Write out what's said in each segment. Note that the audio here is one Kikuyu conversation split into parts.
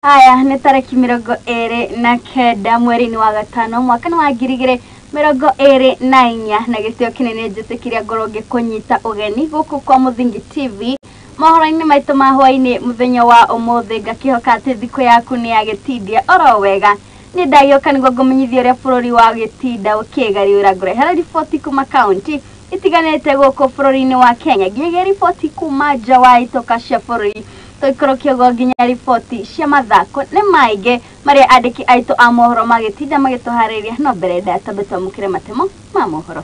Aya nĩ tarĩki 29 mweri-inĩ wa gatano mwaka wa 2024 na gĩtĩo kĩnene njĩtĩkĩria ngorwo ngĩkũnyita ũgeni gũkũ kwa Mũthingi TV mohoro-inĩ maitũ ma hwaĩ-inĩ mũthenya wa ũmũthĩ. Ngakĩhoka atĩ thikũ yaku nĩ yagĩtindia oro wega. Nĩ ndagĩũka nĩguo ngũmenyithie ũrĩa bũrũri wa gĩtinda ũkĩgariũra. Ngũrehera riboti kuma kaunti itiganĩte gũkũ bũrũri-inĩ wa Kenya nginyagia riboti kuma nja wa itoka cia bũrũri tũikũrũkie ũguo nginya riboti cia mathako. Nĩ maingĩ marĩa andĩki aitũ a mohoro magĩtinda magĩtũharĩria, no mbere ndaya twambe twamũkĩre matemo ma mohoro.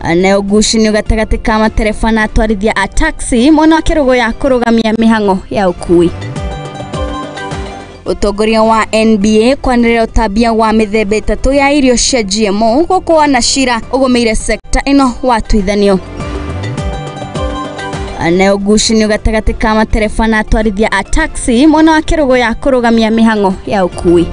Na ũgucinio gatagatĩ ka matereba na atwarithia a taxi mwena wa Kĩrũgũya kũrũgamia mĩhang'o ya ũkui. Ũtongoria wa NBA kwanĩrĩra ũtambia wa mĩthemba ĩtatũ ya irio cia GMO gũkũ wanacira ũgũmĩire sekta ĩno watuithanio. Na ũgucinio gatagatĩ ka matereba na atwarithia a taxi mwena wa Kĩrũgũya kũrũgamia mĩhang'o ya ũkui.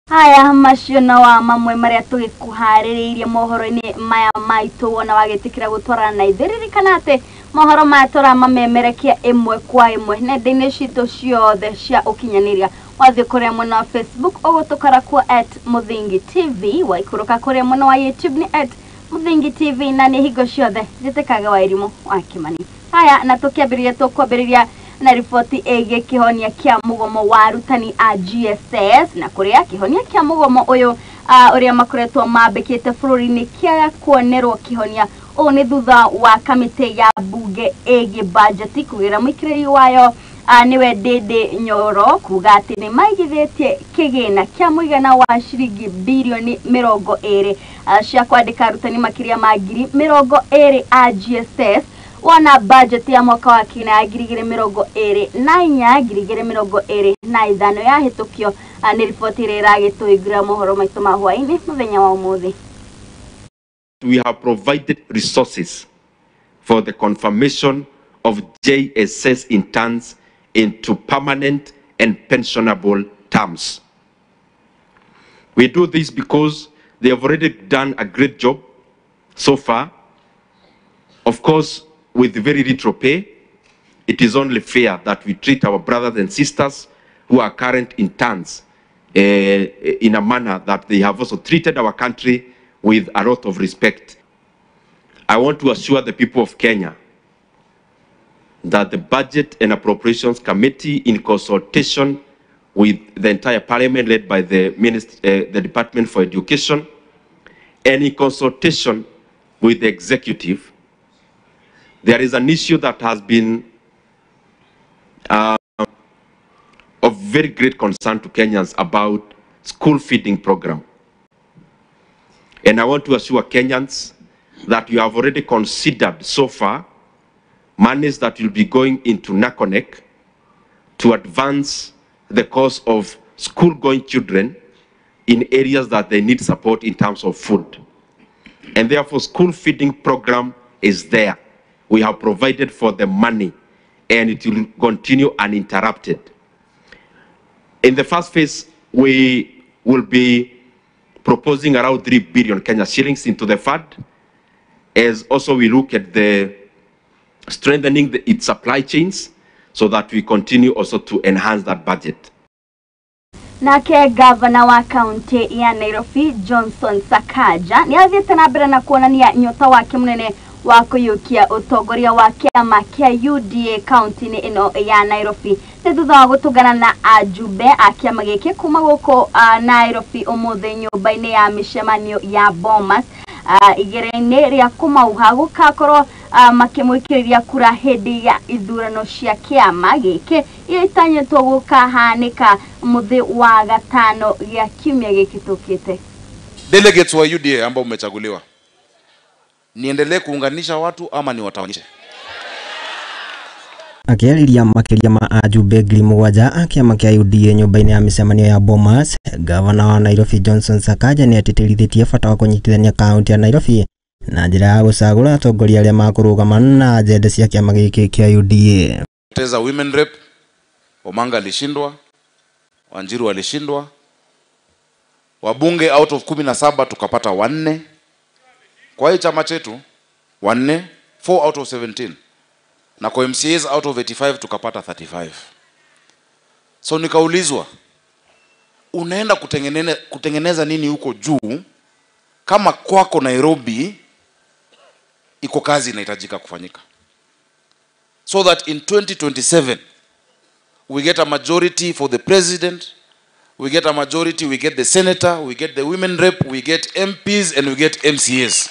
Haya macio na wa mamwe marĩa tũgĩkũharĩrĩirie mohoro-inĩ maya maitũ wona wagĩtĩkĩra gũtwarana na ithuĩ. Ririkana atĩ mohoro maya tũramamemerekia ĩmwe kwa ĩmwe nenda-inĩ citũ ciothe cia ũkinyanĩria. Wathiĩ kũrĩa mwena wa Facebook ũgũtũkora kuo @Mũthingi TV, waikũrũka kũrĩa mwena wa YouTube nĩ @Mũthingi TV, na nĩ hingo ciothe njĩtĩkaga Wairimũ wa Kĩmani. Haya, na tũkĩambĩrĩria tũkwambĩrĩria na riboti ĩgiĩ kĩhonia kĩa mũgomo wa arutani a GSS, na kũrĩa kĩhonia kĩa mũgomo ũyũ ũrĩa makoretwo mambĩkĩte bũrũri-inĩ kĩaga kuonerwo kĩhonia. Ũũ nĩ thutha wa kamĩtĩ ya mbunge ĩgiĩ bajeti kũgĩra mũikĩrĩri wayo nĩwe Ndindi Nyoro kuga atĩ nĩ maigithĩtie kĩgĩna kĩa mũigana wa ciringi birioni 20 cia kwandĩka arutani makĩria ma 20,000 a GSS wona budget ya mwaka wa kina ya 2024 2025 yahĩtũkio. Nĩ riboti ĩrĩa ĩragĩtũhingũrĩra mohoro maitũ ma hwaĩ-inĩ mũthenya wa ũmũthĩ. We have provided resources for the confirmation of JSS interns into permanent and pensionable terms. We do this because they have already done a great job so far. Of course, with very little pay, it is only fair that we treat our brothers and sisters who are current interns in a manner that they have also treated our country with a lot of respect. I want to assure the people of Kenya that the Budget and Appropriations Committee, in consultation with the entire parliament led by the the Department for Education, and in consultation with the executive, there is an issue that has been of very great concern to Kenyans about school feeding program. And I want to assure Kenyans that you have already considered so far monies that will be going into NACONEK to advance the cause of school-going children in areas that they need support in terms of food. And therefore, school feeding program is there. We have provided for the money, and it will continue uninterrupted. In the first phase, we will be proposing around 3 billion Kenya shillings into the fund, as also we look at the strengthening its supply chains so that we continue also to enhance that budget. Nake gavana wa kaunti ya Nairobi Johnson Sakaja nĩ athiĩte na mbere na kuonania nyota wake mũnene wa kũiyũkia ũtongoria wa kĩama kĩa UDA kaunti-inĩ ĩno ya Nairobi. Nĩ thutha wa gũtũngana na ajumbe a kĩama gĩkĩ kuma gũkũ Nairobi ũmũthĩ nyũmba-inĩ ya mĩcemanio ya Bomas, igĩra-inĩ rĩa kũmauha gũgakorwo makĩmũikĩrĩria kura hĩndĩ ya ithurano cia kĩama gĩkĩ iria itanyĩtwo gũkahanĩka mũthĩ wa gatano gĩa kiumia gĩkĩ tũkĩte. Delegates wa UDA ambao mmechaguliwa, niendelee kuunganisha watu ama niwatawanyishe? Akĩarĩria makĩria ma ajumbe 7,000 a kĩama kĩa UDA nyũmba-inĩ ya mĩcemanio ya Bomas, gavana wa Nairobi Johnson Sakaja nĩ atĩtĩrithĩtie bata wa kũnyitithania kaunti ya Nairobi na njĩra ya gũcagũra atongoria arĩa makũrũgama na ajenda cia kĩama gĩkĩ kĩa UDA. Teza women rep, Omanga alishindwa, Wanjiru alishindwa, wabunge out of 17 tukapata 4. Kwa hii chama chetu 4, 4 out of 17. Na kwa MCAs out of 85 tukapata 35. So nikaulizwa, unaenda kutengeneza nini huko juu kama kwako Nairobi iko kazi inahitajika kufanyika? So that in 2027 we get a majority for the president, we get a majority, we get the senator, we get the women rep, we get MPs and we get MCAs.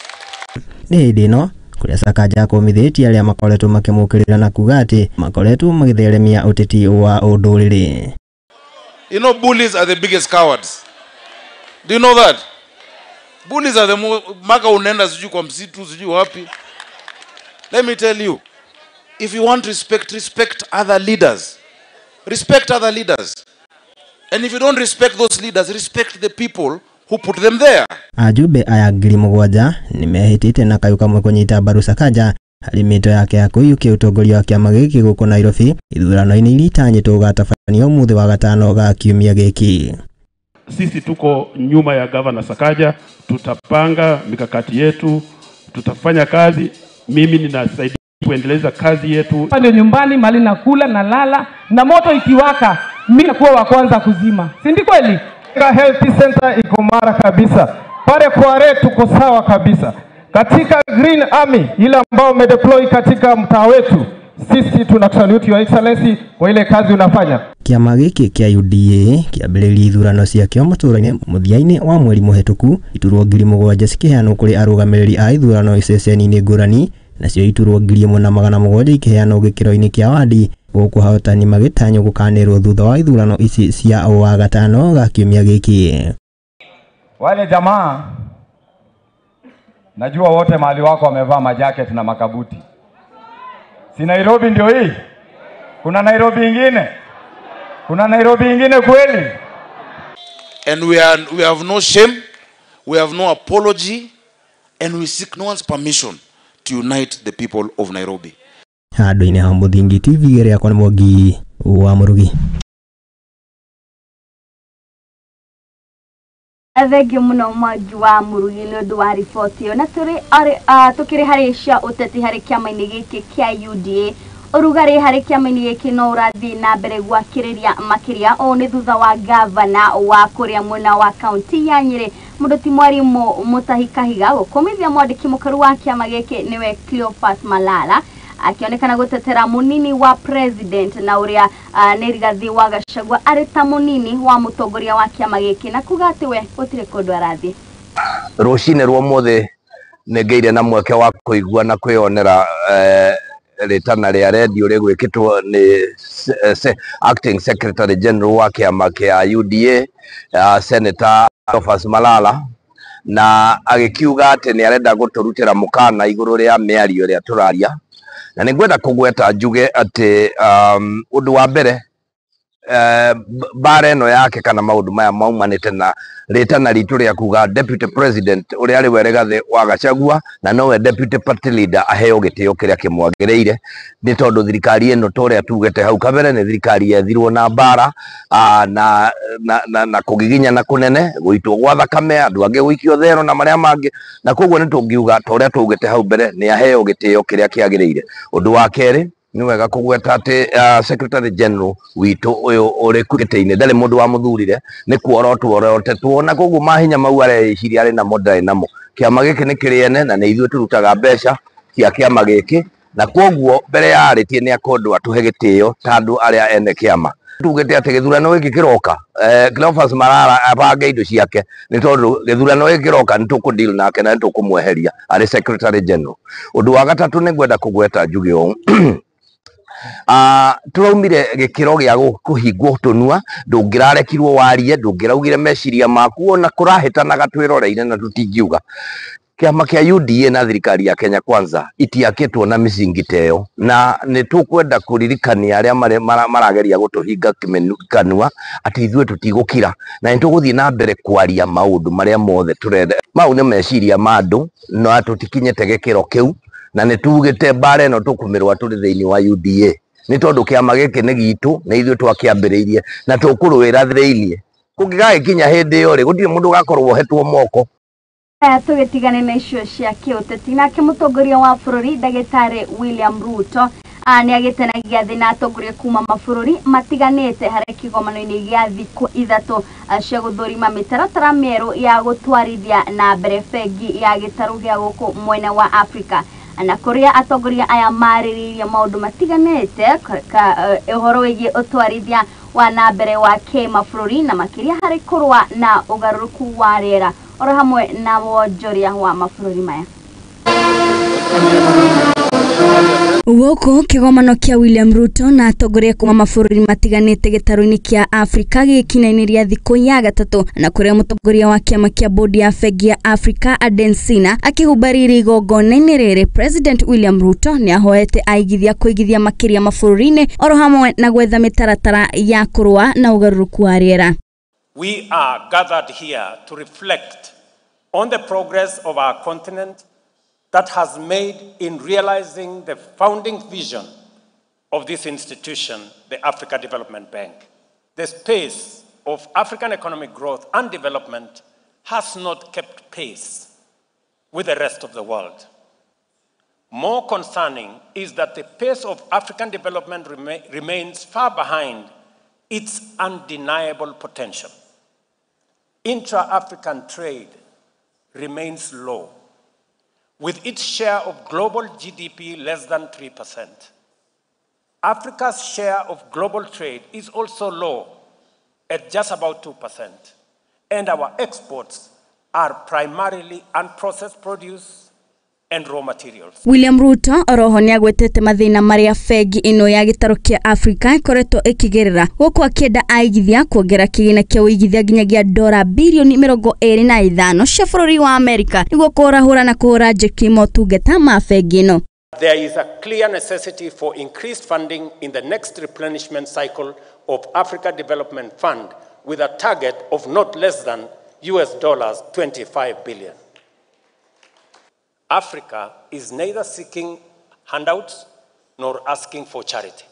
Nĩ hĩndĩ ĩno kũrĩa Sakaja akũmithĩtie arĩa makoretwo makĩmũkĩrĩra na kuga atĩ makoretwo magĩtheremia ũteti wa ũndũrĩrĩ. You know, bullies are the biggest cowards. Do you know that? Bullies are the maka unaenda sijui kwa msitu sijui wapi. Let me tell you, if you want respect, respect other leaders. Respect other leaders. And if you don't respect those leaders, respect the people who put them there. Ajumbe aya 7,000 nĩmehĩtĩte na kayũ kamwe kũnyita mbaru Sakaja harĩ mĩto yake ya kũiyũkia ũtongoria wa kĩama gĩkĩ gũkũ Nairobi ithurano-inĩ iria itanyĩtwo gũgatabanio ũmũthĩ wa gatano ga kiumia gĩkĩ. Sisi tuko nyuma ya Governor Sakaja, tutapanga mikakati yetu, tutafanya kazi. Mimi ninasaidia kuendeleza kazi yetu. Hapa ndio nyumbani, mali nakula na lala, na moto ikiwaka mimi nakuwa wa kwanza kuzima, si ndi kweli? Health Center iko mara kabisa pale Kware, tuko sawa kabisa. Katika Green Army ile ambao umedeploy katika mtaa wetu, sisi tuna salute Your Excellency kwa ile kazi unafanya. Kĩama gĩkĩ kĩa UDA kĩambĩrĩirie ithurano ciakĩo matũũra-inĩ mũthia-inĩ wa mweri mũhetũku, iturwa 7,000 cikĩheanwo kũrĩ arũgamĩrĩri a ithurano iceceni-inĩ ngũrani, nacio iturwa 1,700 ikĩheanwo gĩkĩro-inĩ kĩa wadi, gũkũ ahotani magĩtanywo gũkanĩrwo thutha wa ithurano ici cia wa gatano ga kiumia gĩkĩ. Wale jamaa najua wote mahali wako wamevaa majacket na makabuti. Si Nairobi ndio hii? Kuna Nairobi ingine? Kuna Nairobi ingine kweli? And we have no shame, we have no apology, and we seek no one's permission to unite the people of Nairobi. Handũ-inĩ ha Mũthingi TV ĩrĩa kwa Mwangi wa Mũrugi. Thengio mũno Mwangi wa Mũrugi nĩ ũndũ wa riboti ĩyo. Na tũkĩrĩ harĩ cia ũteti harĩ kĩama-inĩ gĩkĩ kĩa UDA, ũrugarĩ harĩ kĩama-inĩ gĩkĩ no ũrathiĩ na mbere gwakĩrĩria makĩria. Ũũ nĩ thutha wa gavana wa kũrĩa mwena wa kaunti ya Nyĩrĩ mũndũ ti Mwarimũ Mutahi Kahiga gũkũmithia mwandĩki mũkaru wa kĩama gĩkĩ nĩwe Cleophas Malala, akionekana gũtetera mũnini wa president na ũrĩa nĩ Rigathi wa Gachagua arĩ ta mũnini wa mũtongoria wa kĩama gĩkĩ na kuga atĩ we gũtirĩ kũndũ arathiĩ. Rũcinĩ rwa ũmũthĩ nĩ ngĩire na mweke wa kũigua na kwĩyonera rĩtana rĩa redio rĩgwĩkĩtwo nĩ acting secretary general wa kĩama kĩa UDA, Senator Cleophas Malala, na agĩkiuga atĩ nĩ arenda gũtũrutĩra mũkana igũrũ rĩa mĩario ĩrĩa tũraria. Na nĩngwenda kũgweta njuge atĩ ũndũ wa mbere mbara ĩno yake kana maũndũ maya maumanĩte na rĩtana ritũ rĩa kuga deputy president ũrĩa arĩ we Rigathi wa Gachagua na nowe deputy party leader aheo gĩtĩo kĩrĩa kĩmwagĩrĩire, nĩ tondũ thirikari ĩno ta ũrĩa tugĩte hau kabere nĩ thirikari yethirwo na mbara na na kũgiginyana kũnene, gũitwo gwa thakame, andũ angĩ gũikio thero na marĩa mangĩ, na koguo nĩ tũngiuga ta ũrĩa tugĩte hau mbere nĩ aheo gĩtĩo kĩrĩa kĩagĩrĩire. Ũndũ wa kerĩ nĩ wega kũgweta atĩ secretary general witũ ũyũ ũrĩ gĩtĩ-inĩ ndarĩ mũndũ wamũthurire, nĩ kuorotwo orotetwo, na koguo mahinya mau areciria arĩ namo ndarĩ namo. Kĩama gĩkĩ nĩ kĩrĩ ene na nĩ ithuĩ tũrutaga mbeca cia kĩama gĩkĩ, na kwoguo mbere ya arĩtie nĩ akwendwo atũhe gĩtĩo ta andũ arĩa ene kĩama. Tugĩte atĩ gĩthurano gĩkĩ kĩroka, Cleophas Malala abange indo ciake, nĩ tondũ gĩthurano gĩkĩ kĩroka nĩ tũkũ deal nake na nĩ tũkũmweheria arĩ secretary general. Ũndũ wa gatatũ nĩ ngwenda kũgweta njuge ũũ, tũraumire gĩkĩro gĩa kũhingwo tũnua, ndũngĩrarekirwo warie, ndũngĩraugire meciria maku, ona kũrahĩtanaga twĩroreire na tũtingiuga. Kĩama kĩa UDA na thirikari ya Kenya Kwanza itiakĩtwo na mĩcingi ta ĩyo, na nĩ tũkwenda kũririkania arĩa marageria gũtũhinga kanua atĩ ithuĩ tũtigũkira na nĩ tũgũthiĩ na mbere kwaria maũndũ marĩa mothe tũrenda. Mau nĩ meciria ma andũ na tũtikinyĩte gĩkĩro kĩu, na nĩ tugĩte mbara ĩno tũkũmĩrũa tũrĩ thĩinĩ wa UDA, nĩ tondũ kĩama gĩkĩ nĩ gitũ, nĩ ithuĩ twakĩambĩrĩirie na tũkũrũĩra thĩinĩ. Kũngĩgagĩkinya hĩndĩ ĩyo rĩ, gũtirĩ mũndũ ũgakorwo ohetwo moko. Tũgĩtigane na icio cia kĩũteti, nake mũtongoria wa bũrũri ndagĩtarĩ William Ruto nĩ agĩte na gĩathĩ na atongoria kuma mabũrũri matiganĩte harĩ kĩgomano-inĩ gĩa thikũ 3 cia gũthũrima mĩtaratara mĩerũ ya gũtwarithia na mbere bengi ya gĩtarũ gĩa gũkũ mwena wa Afrika, na kũrĩa atongoria aya marĩrĩirie maũndũ matiganĩte ũhoro wĩgiĩ ũtwarithia wa na mbere wa kĩmabũrũri na makĩria harĩ kũrũa na ũgarũrũku wa rĩera oro hamwe na wonjoria wa mabũrũri maya. Gũkũ kĩgomano kĩa William Ruto na atongoria kuma mabũrũri matiganĩte gĩtarũ-inĩ kĩa Afrika gĩkinyanĩria thikũ ya gatatũ, na kũrĩa mũtongoria wa kĩama kĩa bodi ya bengi ya Afrika Adensina akĩhumbarĩria igongona-inĩ rĩrĩ, President William Ruto nĩ ahoete aigithia kũigithia makĩria mabũrũri-inĩ oro hamwe na gwetha mĩtaratara ya kũrũa na ũgarũrũku wa rĩera. We are gathered here to reflect on the progress of our continent that has made in realizing the founding vision of this institution, the Africa Development Bank. The space of African economic growth and development has not kept pace with the rest of the world. More concerning is that the pace of African development remains far behind its undeniable potential. Intra-African trade remains low, with its share of global GDP less than 3%. Africa's share of global trade is also low, at just about 2%, and our exports are primarily unprocessed produce and raw materials. William Ruto oroho nĩagwetete mathĩna marĩa bengi ĩno ya gĩtarũ kĩa Afrika ĩkoretwo ĩkĩgerera, gũkũ akĩenda aigithia kuongera kĩgĩna kĩa ũigithia nginyagia dora birioni 25 cia bũrũri wa Amerika nĩguo kũrahũra na kũhũra njeki motungata ma bengi ĩno. There is a clear necessity for increased funding in the next replenishment cycle of Africa Development Fund with a target of not less than $25 billion. Africa is neither seeking handouts nor asking for charity.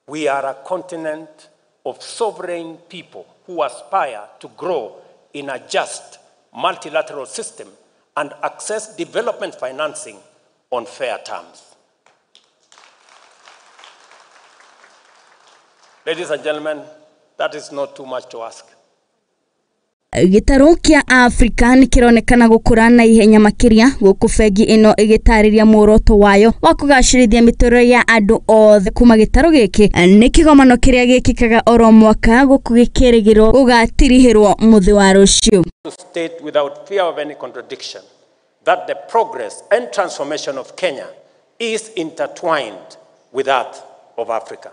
We are a continent of sovereign people who aspire to grow in a just multilateral system and access development financing on fair terms. Ladies and gentlemen, that is not too much to ask. Gĩtarũ kĩa Afrika nĩ kĩronekana gũkũra na ihenya makĩria, gũkũ bengi ĩno ĩgĩtarĩria muoroto wayo wa kũgacĩrithia mĩtũrĩre ya andũ othe kuma gĩtarũ gĩkĩ. Nĩ kĩgomano kĩrĩa gĩkĩkaga oro mwaka, gũkũ gĩkĩrĩgĩrwo gũgatirihĩrwo mũthĩ wa rũciũ. To state without fear of any contradiction that the progress and transformation of Kenya is intertwined with that of Africa.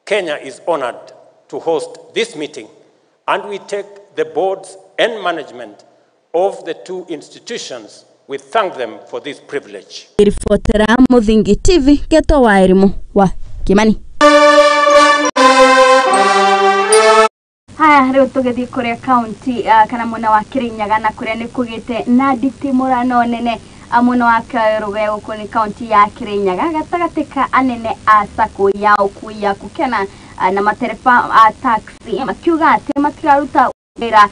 Kenya is honored to host this meeting, and we take the boards and management of the two institutions. We thank them for this privilege. Ribotera Muthingi TV, Geto wa Elimu wa Kimani. Haya, rĩu tũgĩthiĩ kũrĩa kaunti kana mwena wa Kirinyaga, na kũrĩa nĩ kũgĩte na nditimũrano nene mwena wa Karũgwe gũkũ nĩ kaunti ya Kirinyaga gatagatĩ ka anene a sacco ya ũkui ya Kukena na matereba a taxi makiuga atĩ matiraruta wĩra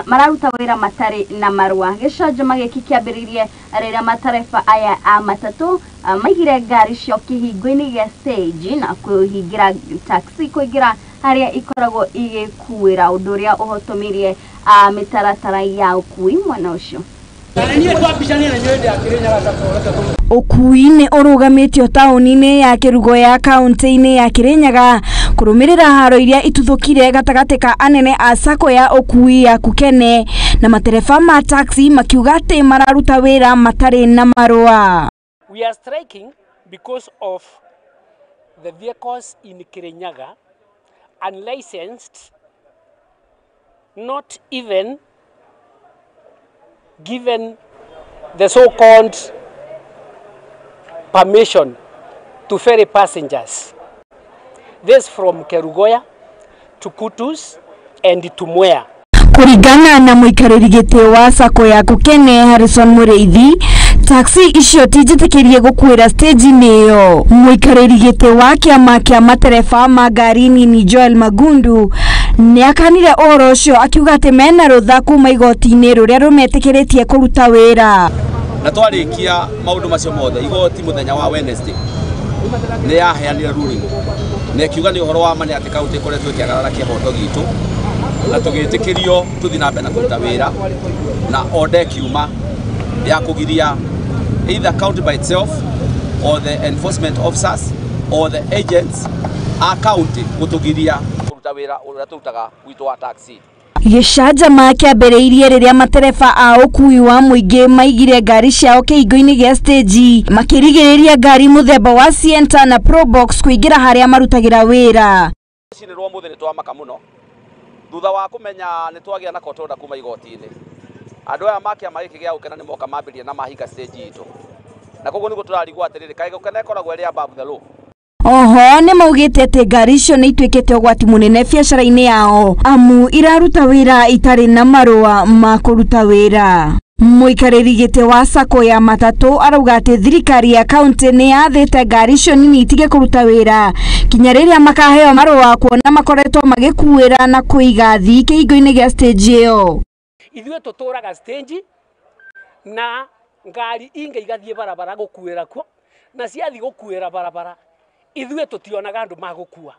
mararuta wĩra matarĩ na marũa. Gĩcanjama gĩkĩ kĩambĩrĩirie rĩrĩa matereba aya a matatũ maigire ngari ciao kĩhingo-inĩ gĩa stage na kũhingĩra taxi kũingĩra harĩa ikoragwo igĩkuĩra, ũndũ ũrĩa ũhotomirie mĩtaratara ya ũkui mwena ũcio. Ũkui nĩ ũrũgamĩtio taũni-inĩ ya Kĩrugoya kaunti-inĩ ya Kirinyaga kũrũmĩrĩra haro iria ituthũkire gatagatĩ ka anene a sacco ya ũkui ya Kukene na matereba ma taxi makiuga atĩ mararuta wĩra matarĩ na marũa. We are striking because of the vehicles in Kirinyaga unlicensed, not even given the so-called permission to ferry passengers. This from Kerugoya to Kutus and to Mwea. Kũringana na mũikarĩri gĩtĩ wa sacco ya Kukene Harrison Mũrĩithi, taxi icio ti njĩtĩkĩrie gũkuĩra stage-inĩ ĩyo. Mũikarĩri gĩtĩ wa kĩama kĩa matereba ma ngari nini Joel Magundu nĩ akanire ũhoro ũcio akiuga atĩ mena rũtha kuma igoti-inĩ rũrĩa rũmetĩkĩrĩtie kũruta wĩra. Na twarikia maundu macio mothe igoti muthenya wa Wednesday ni yaheanire ruling na ikiuga ni uhoro wa ma ni ati kaunti ikoretwo ikiagarara kihoto gitu na tugitikirio tuthi na mbere na kuruta wira na order ikiuma ya kugiria either county by itself or the enforcement officers or the agents a county gutugiria kuruta wira uria turutaga witu wa taxi. Gĩcanjama kĩambĩrĩirie rĩrĩa matereba a ũkui wa mũingĩ maigire ngari ciao kĩhingo-inĩ gĩa stage makĩrigĩrĩria ngari mũthemba wa Sienta na Probox kũingĩra harĩa marutagĩra wĩra. Rũcinĩ rwa ũmũthĩ nĩ twamaka mũno thutha wa kũmenya nĩ twagĩa na court order kuma igoti-inĩ. Andũ aya ma kĩama gĩkĩ gĩa Gũkena nĩ moka mambĩrĩria na mahinga stage itũ, na koguo nĩguo tũrarigwo atĩrĩrĩ, kaĩ Gũkena ĩkoragwo ĩrĩ above the law? Oho nĩ maugĩte atĩ ngari icio nĩ ituĩkĩte ũgwati mũnene biacara-inĩ yao amu iraruta wĩra itarĩ na marũa ma kũruta wĩra. Mũikarĩri gĩtĩ wa sacco ya matatũ arauga atĩ thirikari ya kaunti nĩ yathĩte ngari icio nini itige kũruta wĩra kinya rĩrĩa makaheo marũa kuona makoretwo magĩkuĩra na kũiga athii kĩhingo-inĩ gĩa stage ĩyo. Ithuĩ tũtũraga stage na ngari ingĩ igathiĩ barabara gũkuĩra kuo, na ciathiĩ gũkuĩra barabara ithuĩ tũtionaga andũ magũkua.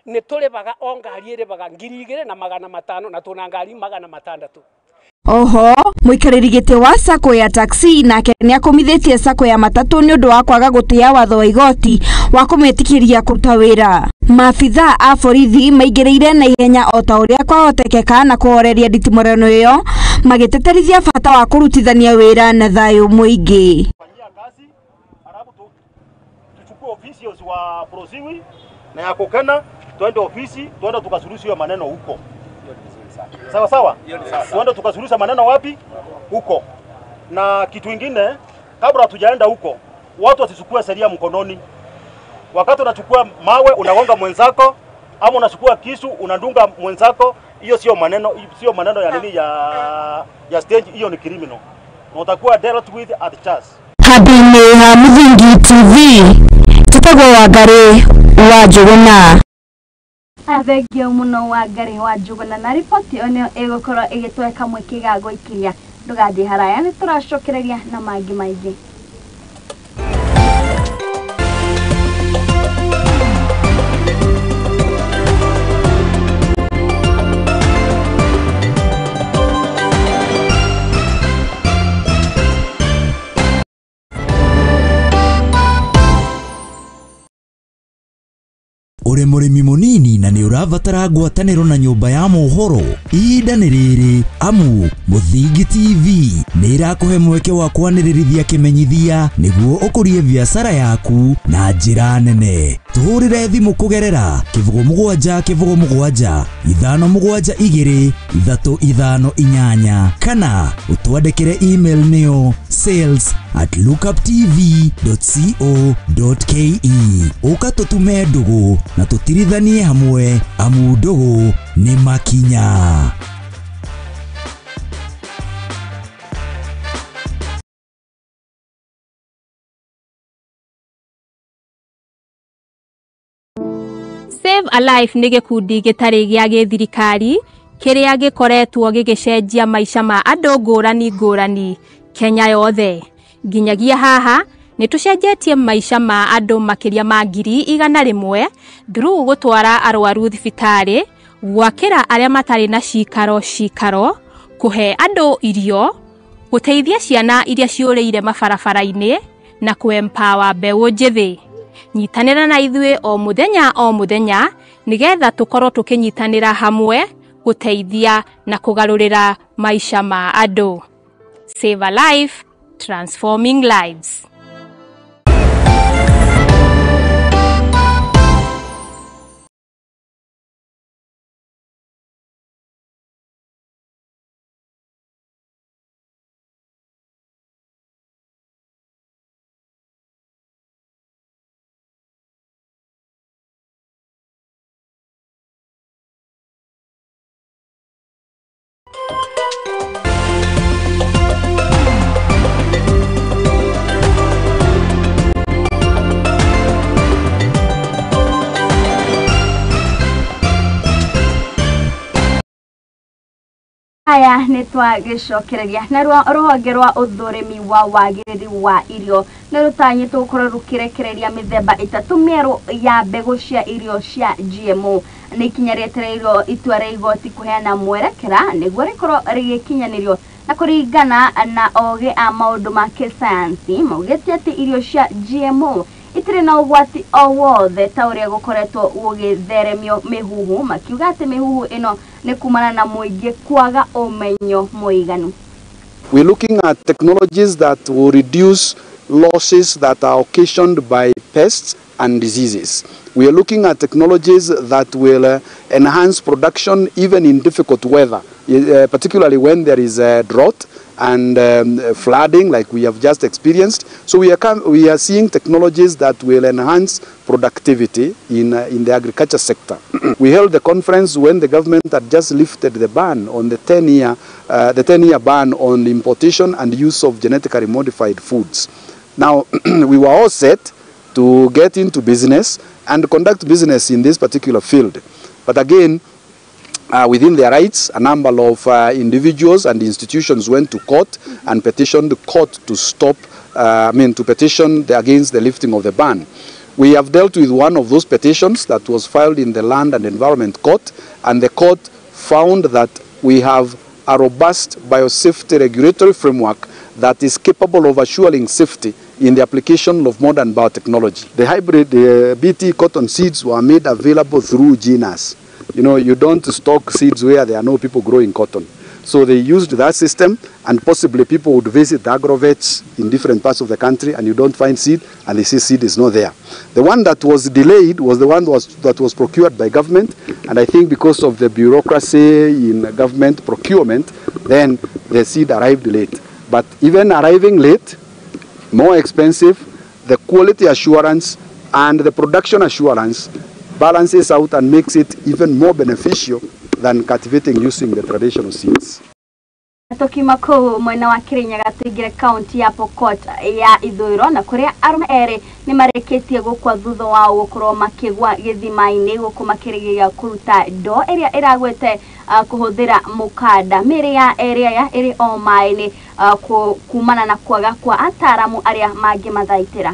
Nĩ tũrĩbaga o ngari ĩrĩbaga 2500 na tũna ngari 600. Oho mũikarĩri gĩtĩ wa sacco ya taxi nake nĩakũmithĩtie sacco ya matatũ nĩ ũndũ wa kwaga gũtĩa watho wa igoti wa kũmetĩkĩria kũruta wĩra. Maabithaa a borithi maingĩrĩire na ihenya o ta ũrĩa kwahotekeka na kũhoreria nditimũrano ĩyo magĩtĩtĩrithia bata wa kũrutithania wĩra na thayũ mũingĩ. Tuchukue ofisi wa Prosiwi na ya Kukena, tuende ofisi, tuende tukasuluhisha maneno huko. Sawa sawa? Tuende tukasuluhisha maneno wapi? Huko. Na kitu kingine, kabla hatujaenda huko, watu wasichukue sheria mkononi. Wakati unachukua mawe unagonga mwenzako ama unachukua kisu unadunga mwenzako, hiyo sio maneno ya nini ya stage, hiyo ni criminal. Na utakuwa dealt with at charge. Habine ha Muthingi TV, tũtagwo Wangari wa Njũgũna. Thengio mũno Wangari wa Njũgũna na riboti ĩyo nĩyo ĩgũkorwo ĩgĩtũhe kamweke ga gũikiria. Ndũgathiĩ haraya, nĩ tũracokereria na mangĩ maingĩ. Uri mũrĩmi mũnini na nĩ ũrabatara ngwatanĩro na nyũmba ya mohoro, ihinda nĩ rĩrĩ amu Mũthingi TV nĩ ĩrakũhe mweke wa kwanĩrĩrithia kĩmenyithia nĩguo ũkũrie biacara yaku na njĩra nene. Tũhũrĩre thimũ kũgerera 07 07 572 358 kana ũtwandĩkĩre email nĩyo sales@lookuptv.co.ke. Ũka tũtume ndũgũ na tũtirithanie hamwe amu ndũgũ nĩ makinya. Save a Life nĩ gĩkundi gĩtarĩ gĩa gĩthirikari kĩrĩa gĩkoretwo gĩgĩcenjia maica ma andũ ngũrani ngũrani Kenya yothe. Nginyagia haha nĩ tũcenjetie maica ma andũ makĩria ma 100,000 through gũtwara arwaru thibitarĩ, gwakĩra arĩa matarĩ na cikaro cikaro, kũhe andũ irio, Gũteithia ciana iria ciũrĩire mabarabara-inĩ na kũ-empower mbeũ njĩthĩ. Nyitanĩra na ithuĩ o mũthenya o mũthenya nĩgetha tũkorwo tũkĩnyitanĩra hamwe gũteithia na kũgarũrĩra maica ma andũ. Save a life, transforming lives. Aya nĩ twagĩcokereria na rũhonge rwa ũthũrimi wa wagĩrĩru wa irio nĩ rũtanyĩtwo gũkorwo rũkĩrekereria mĩthemba ĩtatũ mĩerũ ya mbegũ cia irio cia GMO. Nĩ ikinya rĩetereirwo itua rĩa igoti kũheana mwerekera nĩguo rĩkorwo rĩgĩkinyanĩrio na kũringana na ogĩ a maũndũ ma kĩsayansi maugĩte atĩ irio cia GMO itirĩ na ũgwati o wothe ta ũrĩa gũkoretwo gũgĩtheremio mĩhuhu, makiuga atĩ mĩhuhu ĩno nĩ kumana na mũingĩ kwaga ũmenyo mũiganu. We're looking at technologies that will reduce losses that are occasioned by pests and diseases. We are looking at technologies that will enhance production even in difficult weather, particularly when there is a drought and flooding like we have just experienced. So we are seeing technologies that will enhance productivity in the agriculture sector. We held the conference when the government had just lifted the ban on the 10-year ban on the importation and use of genetically modified foods. Now, we were all set to get into business and conduct business in this particular field. But again, within their rights, a number of individuals and institutions went to court and petitioned the court to stop, to petition against the lifting of the ban. We have dealt with one of those petitions that was filed in the Land and Environment Court, and the court found that we have a robust biosafety regulatory framework that is capable of assuring safety in the application of modern biotechnology. The hybrid BT cotton seeds were made available through GNAS. You know, you don't stock seeds where there are no people growing cotton. So they used that system, and possibly people would visit the agrovets in different parts of the country, and you don't find seed, and they say seed is not there. The one that was delayed was the one that was procured by government, and I think because of the bureaucracy in government procurement, then the seed arrived late. But even arriving late, more expensive, the quality assurance and the production assurance balances out and makes it even more beneficial than cultivating using the traditional seeds. Tukiuma kũu mwena wa Kirinyaga tuingire kaunti ya Pokot ya Ithũĩro na kũrĩa arũme erĩ nĩ marĩkĩtie gũkua thutha wao gũkorwo makĩgwa gĩthima-inĩ gũkũ makĩrĩgĩrĩria kũruta ndoo ĩrĩa ĩragwĩte kũhũthĩra mũkanda. Mĩĩrĩ ya erĩ aya ĩrĩ o maĩ-inĩ kumana na kwaga kwa ataaramu arĩa mangĩmathaitĩra.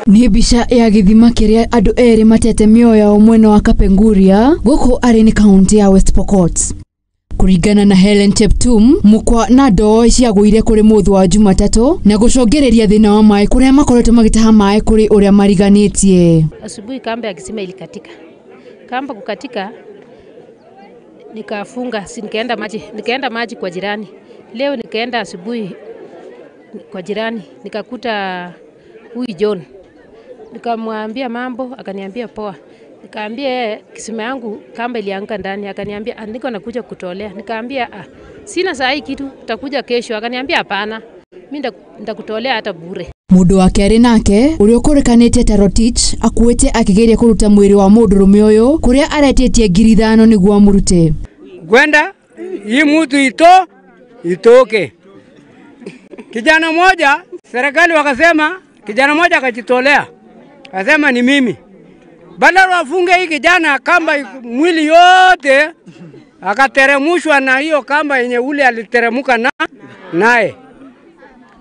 Nĩ mbica ya gĩthima kĩrĩa andũ erĩ matete mĩoyo yao mwena wa Kapenguria gũkũ arĩ nĩ kaunti ya West Pokot. Kũringana na Helen Cheptum, mũkwa na ndoo ciagũire kũrĩ mũthĩ wa Jumatatũ na gũcũngĩrĩria thĩna wa maĩ kũrĩa makoretwo magĩtaha maĩ kũrĩ ũrĩa mariganĩtie. Asubuhi kamba ya kisima ilikatika. Kamba kukatika nikafunga, si nikaenda maji kwa jirani. Leo nikaenda asubuhi kwa jirani nikakuta huyu John, nikamwambia mambo, akaniambia poa. Nikaambia kisima yangu kamba ilianguka ndani, akaniambia niko nakuja kutolea. Nikaambia sina saa hii kitu, tutakuja kesho. Akaniambia hapana, mimi nitakutolea hata bure. Mundu wa kerĩ nake ũrĩa ũkũrĩkanĩte ta Rotich akuĩte akĩgeria kũruta mwĩrĩ wa mũndũrũme ũyũ kũrĩa aretĩtie 5,000 nĩguo amũrute. Gwenda hii mtu itoke. Kijana moja serikali wakasema, kijana moja akajitolea akasema ni mimi. Badala wafunge hii kijana kamba mwili yote, akateremushwa na hiyo kamba yenye ule aliteremuka na naye.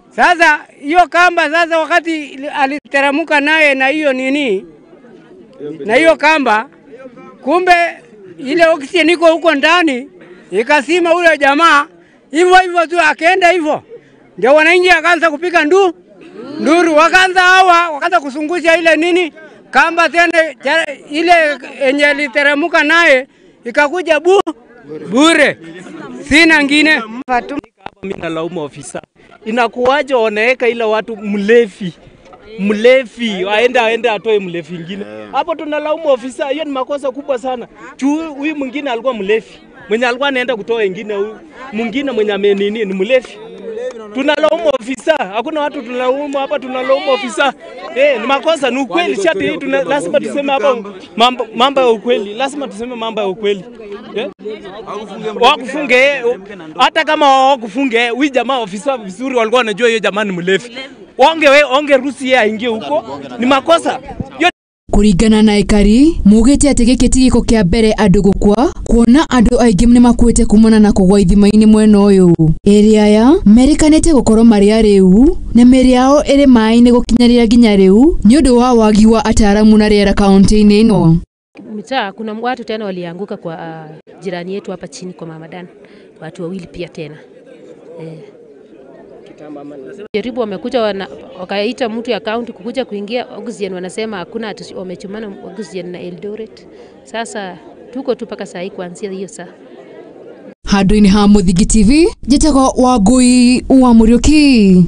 Sasa hiyo kamba, sasa wakati aliteremuka naye na hiyo nini, na hiyo kamba, kumbe ile oxygen iko huko ndani Ikasima ule jamaa hivyo hivyo tu akaenda hivyo. Ndio wananchi akaanza kupiga nduru, wakaanza hawa wakaanza kusungusha ile nini kamba tena ile yenye literemuka naye ikakuja bure. Sina ngine. Mimi nalaumu ofisa. Inakuwaje wanaweka ile watu mlevi aende atoe mlevi mwingine. Hapo tunalaumu ofisa, hiyo ni makosa kubwa sana. Juu huyu mwingine alikuwa mlevi. Mwenye alikuwa anaenda kutoa wengine, huyu mwingine mwenye amenini ni mlevi. Tunalaumu ofisa, hakuna watu tunalaumu hapa, tunalaumu ofisa. Ni makosa, ni ukweli shati hii, lazima tuseme hapa mambo ya ukweli, lazima tuseme mambo ya ukweli. Wakufunge, hata kama hawakufunge, huyu jamaa ofisa vizuri walikuwa wanajua hiyo jamaa ni mlevi. Onge ruhusi yeye aingie huko, ni makosa. Kuringana na aikari mugite ati giki ti giko kia mbere andu gukua kuona andu aingi ni makuite kumana na kugwa ithima-ini mwena uyu. Eri aya merikanite gukorwo mari ariu na mĩĩrĩ yao ĩrĩ maĩ-inĩ gukinyarira nginya riu ni undu wa wagi wa ataaramu na riera kaunti-inĩ ĩno. Mitaa kuna watu tena walianguka kwa jirani yetu hapa chini kwa Mama Dan, watu wawili pia tena. Jaribu wamekuja wakaita mtu ya county kukuja kuingia oxygen, wanasema hakuna, wamechumana oxygen na Eldoret. Sasa tuko tu paka saa hii kuanzia hiyo saa. Handũ-inĩ ha Mũthingi TV, njĩtagwo Wangũi wa Mũriũki.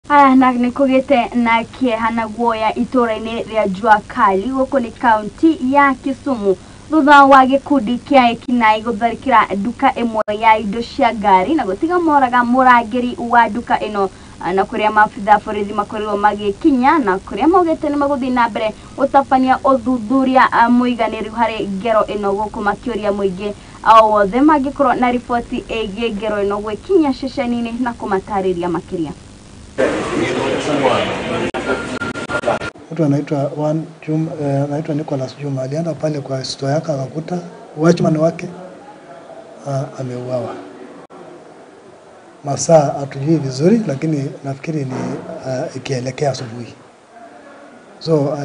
Haya, na nĩkũgĩte na kĩeha na guoya itũra-inĩ rĩa Jua Kali gũkũ nĩ kaunti ya Kisumu thutha wa gĩkundi kĩa ekinaĩ gũtharĩkĩra nduka ĩmwe ya indo cia ngari na gũtiga moraga mũrangĩri wa nduka ĩno, na kũrĩa maabitha borithi makorirwo magĩkinya na kũrĩa maugĩte nĩ magũthiĩ na mbere gũtabania ũthuthuria mũiganĩru harĩ ngero ĩno gũkũ makĩũria mũingĩ o wothe mangĩkorwo na riboti ĩgiĩ ngero ĩno gwĩkinyia ceceni-inĩ na kũmatarĩria makĩria. Mtu anaitwa anaitwa Nicholas Juma alienda pale kwa store yake akakuta watchman wake ameuawa. Masaa hatujui vizuri, lakini nafikiri ni ikielekea asubuhi. So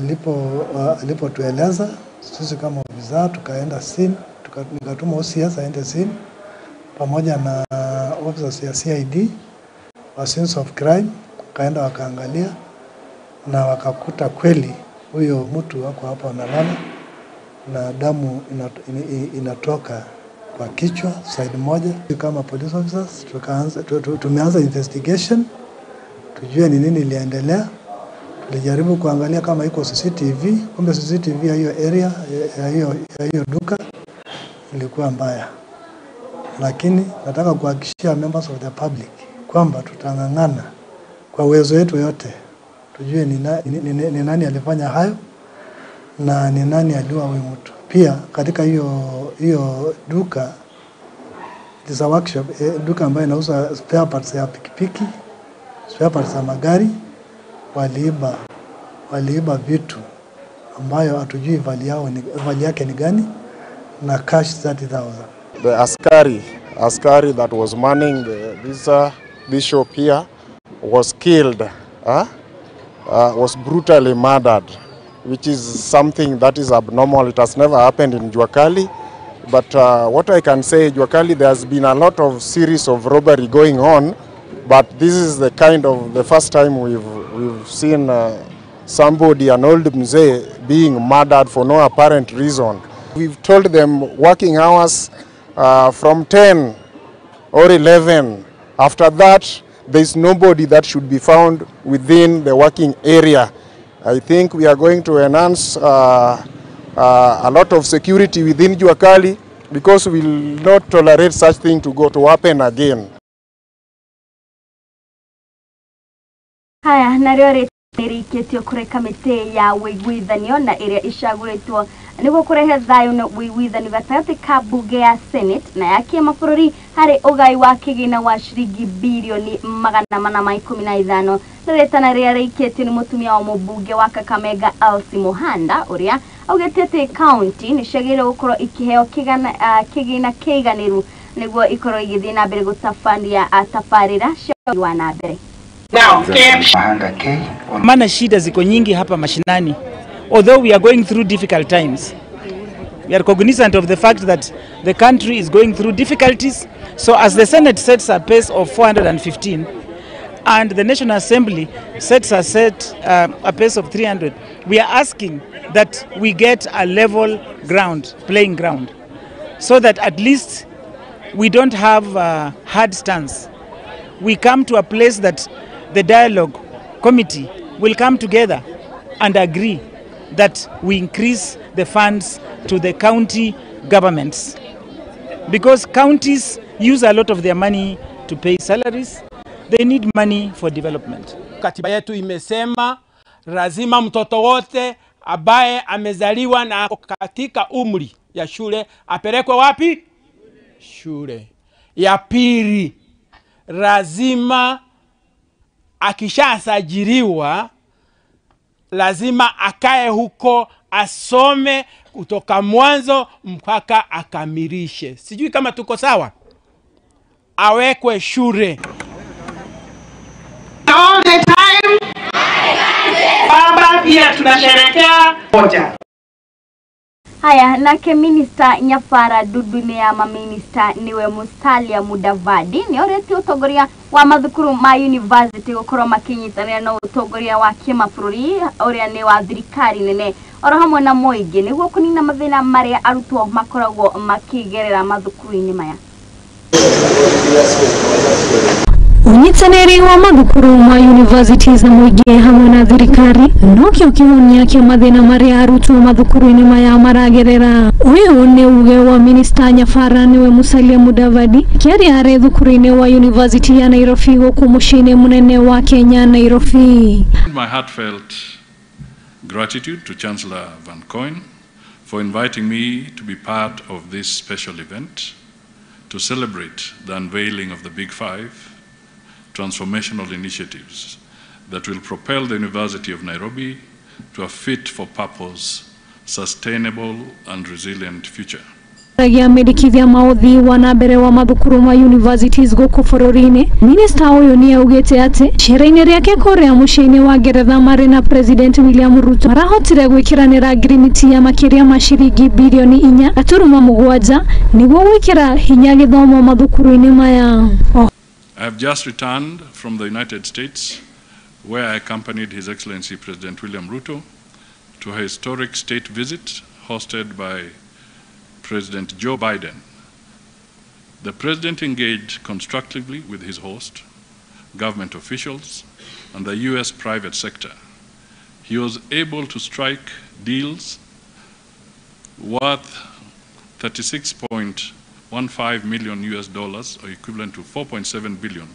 alipotueleza sisi kama ofisa tukaenda scene, nikatuma OCS aende scene pamoja na officers ya CID wa scenes of crime, kaenda wakaangalia na wakakuta kweli huyo mtu wako hapa analala na damu inatoka kwa kichwa side moja. Kama police officers tumeanza investigation tujue ni nini iliendelea. Tulijaribu kuangalia kama iko CCTV, kumbe CCTV ya hiyo area ya hiyo duka ilikuwa mbaya. Lakini nataka kuhakikishia members of the public kwamba tutang'ang'ana kwa uwezo wetu yote tujue ni nani alifanya hayo na ni nani aliua huyu mtu. Pia katika hiyo duka, it is a workshop, duka ambayo inauza spare parts ya pikipiki, spare parts ya magari. Waliiba vitu ambayo hatujui value yake ni gani, na cash 30,000. The askari that was manning this shop here was killed, was brutally murdered, which is something that is abnormal. It has never happened in Jua Kali. But what I can say, Jua Kali, there has been a lot of series of robbery going on, but this is the kind of the first time we've seen somebody, an old mzee, being murdered for no apparent reason. We've told them working hours from 10 or 11. After that, there is nobody that should be found within the working area. I think we are going to enhance a lot of security within Jua Kali, because we will not tolerate such thing to go to happen again. Haya, narĩo rĩrĩkĩtio kũrĩ kamĩtĩ ya ũiguithanio na ĩrĩa ĩcagũrĩtwo nĩguo kũrehe thayũ na ũiguithanio gatagatĩ ka mbunge ya Senate na ya kĩmabũrũri harĩ ũgai wa kĩgĩna wa ciringi birioni 415 na rĩtana rĩrĩa rĩikĩtio nĩ mũtumia wa mũmbunge wa Kakamega Elsie Muhanda ũrĩa augĩte atĩ kaunti nĩ ciagĩrĩirwo gũkorwo ikĩheo kĩgĩna kĩiganĩru nĩguo ikorwo igĩthiĩ na mbere gũtabania tabarĩra cia wa na mbere. Maana shida ziko nyingi hapa mashinani. Although we are going through difficult times, We are cognizant of the fact that the country is going through difficulties. So as the Senate sets a pace of 415 and the National Assembly sets a pace of 300, we are asking that we get a level ground, playing ground, so that at least we don't have a hard stance. We come to a place that the dialogue committee will come together and agree that we increase the funds to the county governments, because counties use a lot of their money to pay salaries. They need money for development. Katiba yetu imesema lazima mtoto wote ambaye amezaliwa na katika umri ya shule apelekwe wapi? Shule. Ya pili, lazima akishasajiliwa lazima akae huko asome kutoka mwanzo mpaka akamilishe. Sijui kama tuko sawa. Awekwe shule. All the time. Baba pia tunasherehekea moja. Haya, nake Minister Nyafara Dudu ya maminista niwe Musalia Mudavadi ni oreti utongoria wa mathukuru ma university gukorwo makinyitanira na utongoria wa kimabũrũri uria ni wa thirikari nene oro hamwe na mũingĩ niguo kunina mathĩna maria arutwo makoragwo makigerera mathukuru-inĩ maya. Unyitanĩri wa mathukuru ma universities na mũingĩ hamwe na thirikari nokĩo kĩhonia kĩa mathĩna marĩa arutwo mathukuru-inĩ maya maragerera. Ũyũ nĩ uge wa Minister Nyafara niwe Musalia Mudavadi kĩaria arĩ thukuru-inĩ wa University ya Nairobi gũkũ mũciĩ-inĩ mũnene wa Kenya, Nairobi. My heartfelt gratitude to Chancellor Van Coyne for inviting me to be part of this special event to celebrate the unveiling of the Big Five transformational initiatives that will propel the University of Nairobi to a fit-for-purpose, sustainable and resilient future. Ragia mendekithia ma ũthii wa na mbere wa mathukuru ma universities gũkũ bũrũri-inĩ, Minister ũyũ nĩ augĩte atĩ cera-inĩ rĩake kũrĩa mũciĩ-inĩ wa Ngeretha marĩ na President William Ruto marahotire gwĩkĩranĩra ngirimiti ya makĩria ma ciringi birioni 4.7 nĩguo gwĩkĩra hinya gĩthomo mathukuru-inĩ maya. I have just returned from the United States, where I accompanied His Excellency President William Ruto to a historic state visit hosted by President Joe Biden. The President engaged constructively with his host, government officials, and the US private sector. He was able to strike deals worth $36.15 million US, or equivalent to 4.7 billion,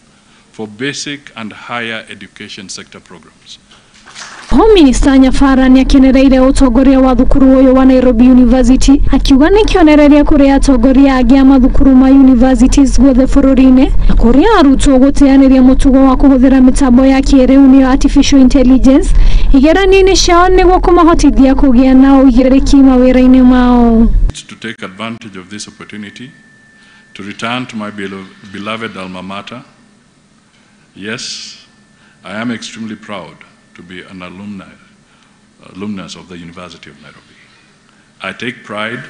for basic and higher education sector programs. Home Minister Nyafara nĩakenereire ũtongoria wa thukuru ũyũ wa Nairobi University akiuga nĩ kĩonereria kũrĩ atongoria angĩ a mathukuru ma universities guothe bũrũri-inĩ na kũrĩa arutwo gũteanĩria mũtugo wa kũhũthĩra mĩtambo ya kĩrĩu nĩyo artificial intelligence igeranio-inĩ ciao nĩguo kũmahotithia kũgĩa na ũigĩrĩrĩki mawĩra-inĩ mao. To take advantage of this opportunity to return to my beloved alma mater. Yes, I am extremely proud to be an alumnus of the University of Nairobi. I take pride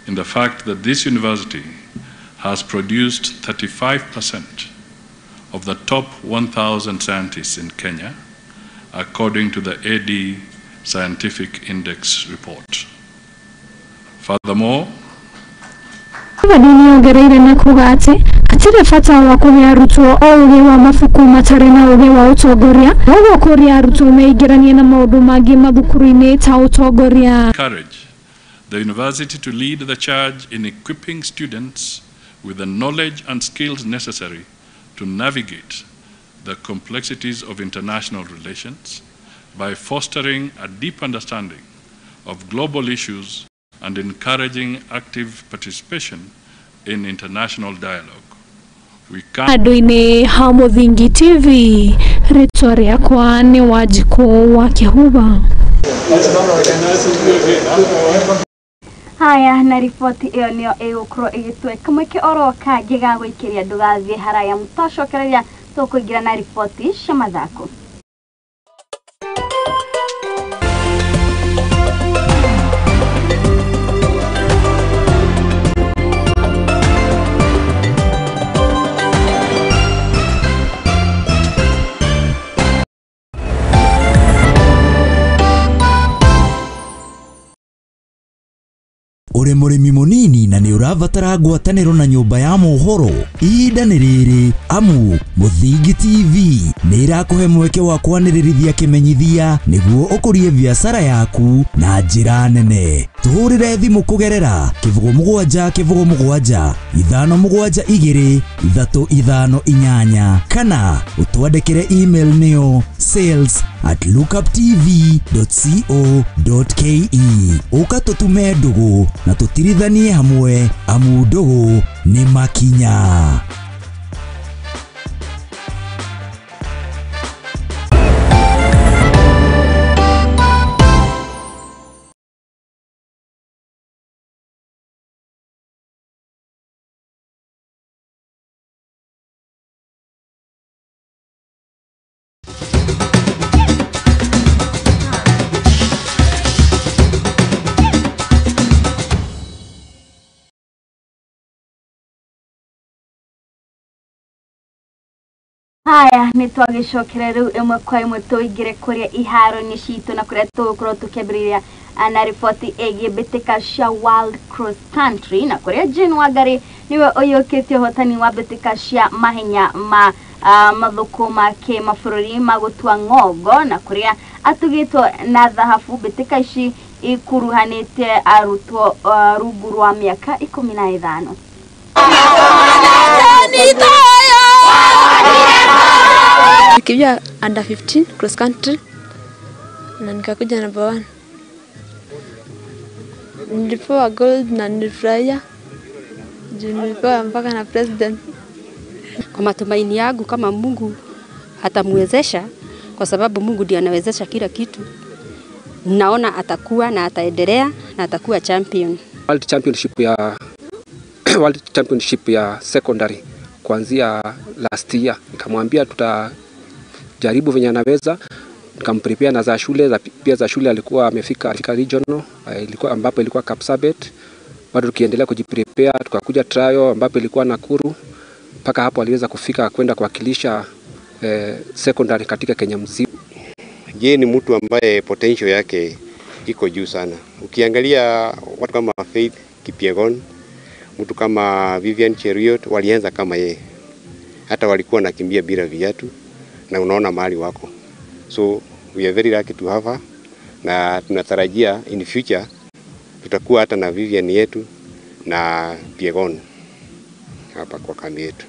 in the fact that this university has produced 35% of the top 1,000 scientists in Kenya, according to the AD Scientific Index report. Furthermore, nĩongereire na kuga atĩ hatirĩ bata wa kũhe arutwo o ũgĩ wa mabuku matarĩ na ũgĩ wa ũtongoria, noguo kũria arutwo meingĩranie na maũndũ mangĩ mathukuru-inĩ ta ũtongoria. Encourage the university to lead the charge in equipping students with the knowledge and skills necessary to navigate the complexities of international relations by fostering a deep understanding of global issues and encouraging active participation in international dialogue. We can Andũ-inĩ ha Mũthingi TV, rĩtwa rĩakwa nĩ Wanjikũ wa Kĩhuba. Haya, na riboti ĩyo nĩyo ĩgũkorwo ĩgĩtweka mweke oro kangĩ ga gũikĩria ndũgathiĩ haraya mũtocokereria tũkũingĩra na riboti cia mathako. Ũrĩ mũrĩmi mũnini na nĩ ũrabatara ngwatanĩro na nyũmba ya mohoro, ihinda nĩ rĩrĩ amu Mũthingi TV nĩ ĩrakũhe mweke wa kwanĩrĩrithia kĩmenyithia nĩguo ũkũrie biacara yaku na njĩra nene. Tũhũrĩre thimũ kũgerera 07 07 5 7 2 3 5 8 kana ũtwandĩkĩre email nĩyo sales@lookuptv.co.ke. Ũka tũtume ndũgũ na tũtirithanie hamwe amu ndũgũ nĩ makinya. Haya, nĩ twagĩcokera rĩu ĩmwe kwa ĩmwe tũingĩre kũrĩa iharo-inĩ citũ na kũrĩa tũgũkorwo tũkĩambĩrĩria na riboti ĩgiĩ mbĩtĩka cia World Cross Country na kũrĩa Jane Wangari nĩwe ũiyũkĩtie ũhotani wa mbĩtĩka cia mahenya ma mathũkũ ma kĩmabũrũri ma gũtua ng'ongo na kũrĩa atugĩtwo na thahabu. Mbĩtĩka ici ikuruhanĩte arutwo rungu rwa mĩaka 15. Nikimbia under 15 cross country na nikakuja number 1. Nilipewa gold na nilifurahia juu nilipewa mpaka na president. Kwa matumaini yangu kama Mungu atamwezesha, kwa sababu Mungu ndiye anawezesha kila kitu, naona atakuwa na ataendelea na atakuwa champion. World Championship ya secondary kuanzia last year, nikamwambia tutajaribu venye anaweza, nikamprepare na za shule, pia za shule alikuwa amefika regional, ilikuwa ambapo ilikuwa Kapsabet. Bado tukiendelea kujiprepare tukakuja trial ambapo ilikuwa Nakuru, mpaka hapo aliweza kufika kwenda kuwakilisha secondary katika Kenya mzima. Je, ni mtu ambaye potential yake iko juu sana. Ukiangalia watu kama Faith Kipyegon, mtu kama Vivian Cheruiyot walianza kama yeye. Hata walikuwa nakimbia bila viatu na unaona mahali wako. So we are very lucky to have her, na tunatarajia in future tutakuwa hata na Vivian yetu na Kipyegon hapa kwa kambi yetu.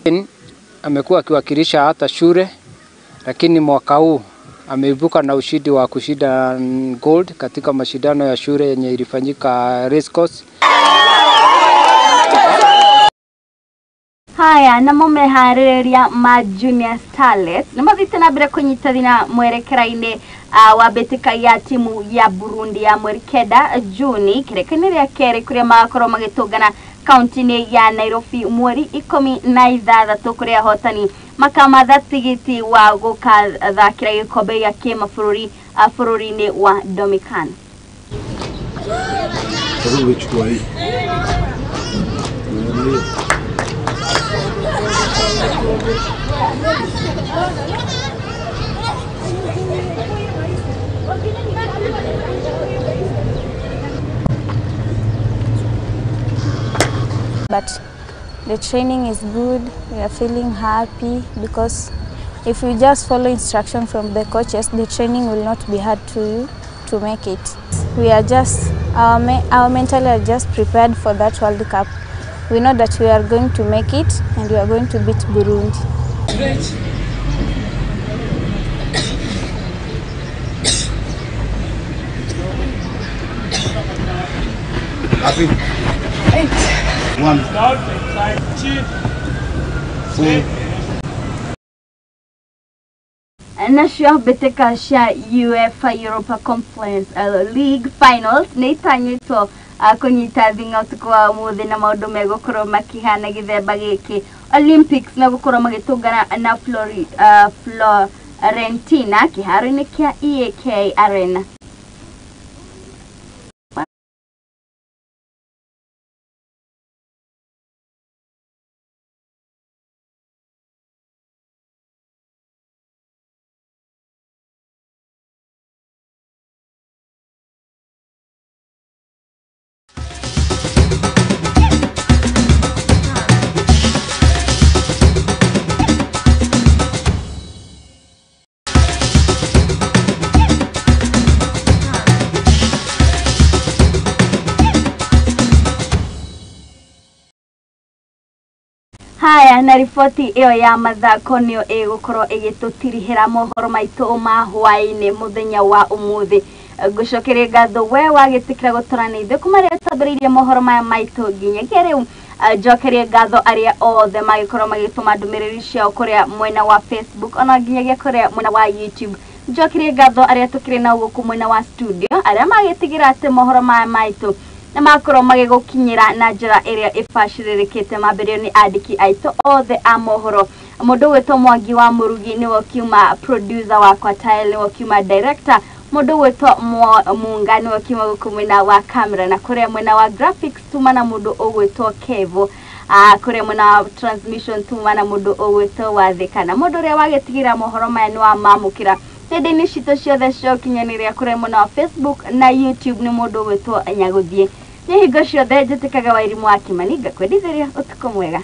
Amekuwa akiwakilisha hata shule, lakini mwaka huu ameibuka na ushindi wa kushinda gold katika mashindano ya shule yenye ilifanyika race course. Haya, namo meharĩrĩria ma Junior Starlets nĩ mathiĩte na mbere kũnyita thina mwerekera-inĩ wa mbĩtĩka ya timu ya Burundi ya mweri 9 Juni kĩrĩko-inĩ gĩa kerĩ kũrĩa magakorwo magĩtũngana kaunti-inĩ ya Nairobi mweri 16 kũrĩa ahotani makamatha tigiti wa gũkathakĩra gĩkombe gĩa kĩmabũrũri bũrũri-inĩ wa Dominican. But the training is good. We are feeling happy because if you just follow instruction from the coaches, the training will not be hard to you to make it. We are just, our mentally are just prepared for that World Cup. We know that we are going to make it and we are going to beat Burundi. Happy. 8. 1. 4. Nacio mbĩtĩka cia UEFA Europa Conference League Finals nĩ itanyĩtwo kũnyita thing'a ũtukũ wa ũmũthĩ na maũndũ megũkorwo makĩhana gĩthemba gĩkĩ. Olympics megũkorwo magĩtũngana na Florentina kĩharo-inĩ kĩa EAK Arena. Haya, na riboti ĩyo ya mathako nĩyo ĩgũkorwo ĩgĩtũtirihĩra mohoro maitũ ma hwaĩ-inĩ mũthenya wa ũmũthĩ. Ngũcokerie ngatho we wagĩtĩkĩra gũtũra na ithuĩ kuma rĩrĩa twambĩrĩirie mohoro maya maitũ nginyagia rĩu. Njokerie ngatho arĩa othe magĩkorwo magĩtũma ndũmĩrĩri ciao kũrĩa mwena wa Facebook ona nginyagia kũrĩa mwena wa YouTube. Njokerie ngatho arĩa tũkĩrĩ nao gũkũ mwena wa studio, arĩa magĩtigĩra atĩ mohoro maya maitũ na makorwo magĩgũkinyĩra na njĩra ĩrĩa ĩbacĩrĩrĩkĩte. Mambĩrĩrio nĩ andĩki aitũ othe a mohoro, mũndũ ũgwĩtwo Mwangi wa Mũrugi nĩwe ũkiuma producer wakwa, Tile nĩwe ũkiuma director, mũndũ ũgwĩtwo Munga nĩwe ũkiuma gũkũ mwena wa camera, na kũrĩa mwena wa graphics tuma na mũndũ ũgwĩtwo Kevo, kũrĩa mwena wa transmission tuma na mũndũ ũgwĩtwo Wathĩka, na mũndũ ũrĩa wagĩtigĩra mohoro maya nĩ wa mamũkĩra nenda-inĩ citũ ciothe cia ũkinyanĩria kũrĩa mwena wa Facebook na YouTube nĩ mũndũ ũgwĩtwo Nyagũthiĩ. Nĩ hingo ciothe njĩtĩkaga Wairimũ wa Kĩmani, ngakwendithĩria ũtukũ mwega.